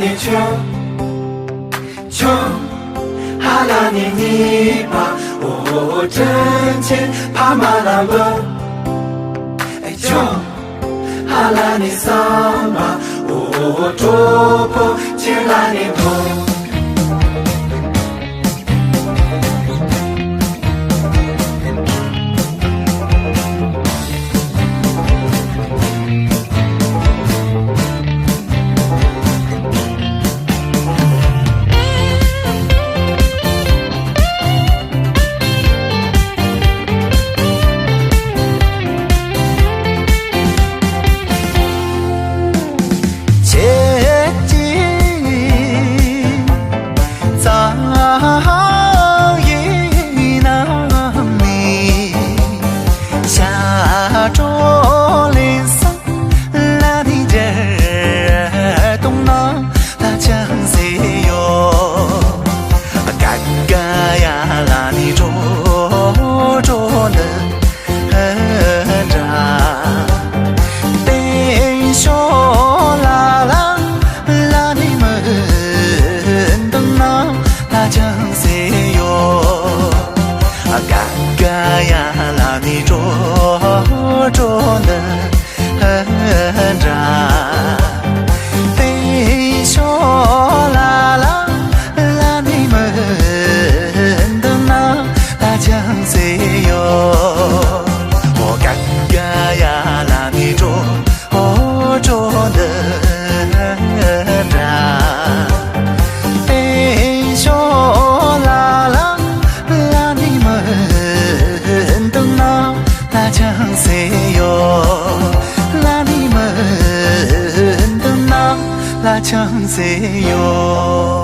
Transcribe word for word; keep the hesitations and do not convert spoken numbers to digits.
ནི་ཆོས། ཆོས། ཧ་ལ་ནི་གཉིས་པ། འོ་དྲིན་ཆེན་ཕ་མ་ལ་འབུལ། ཆོས། ཧ་ལ་ནི་བསམ་པ། འོ་གྲོགས་པོ་ཁྱེད་ལ་ནི་འབུལ། ཁྱེད་ཀྱི་རྩ་ཡི་ནང་ནས་ཞབས་བྲོ་ལེན་ས་ལ་ནི་འགྱུར་གཏོང་ན་ད་ཅང་ཟེར་ཡོད། ཀ་ཀ་ཡ་ལ་ནི་བྲོ་བྲོ་འདི་འདྲ། བསྟན་ཤོག་ལ་ལ་ལ་ནི་མི་འདུག་ན་ད་ཅང་ཟེར་ཡོད། ཀ་ཀ་ཡ་ལ་ནི་བྲོ་བྲོ་འདི་འདྲ། བསྟན་ཤོག་ལ་ལ་ལ་ནི་མི་འདུག་ན་ད་ཅང་ཟེར་ཡོད། འོ་ཀ་ཀ་ཡ་ལ་ནི་བྲོ་བྲོ་འདི་འདྲ། བསྟན་ཤོག་ལ་ལ་ལ་ནི་མི་འདུག་ན་ད་ཅང་ཟེར་ཡོད། ལ་ནི་མི་འདུག་ན་ད་ཅང་ཟེར་ཡོད།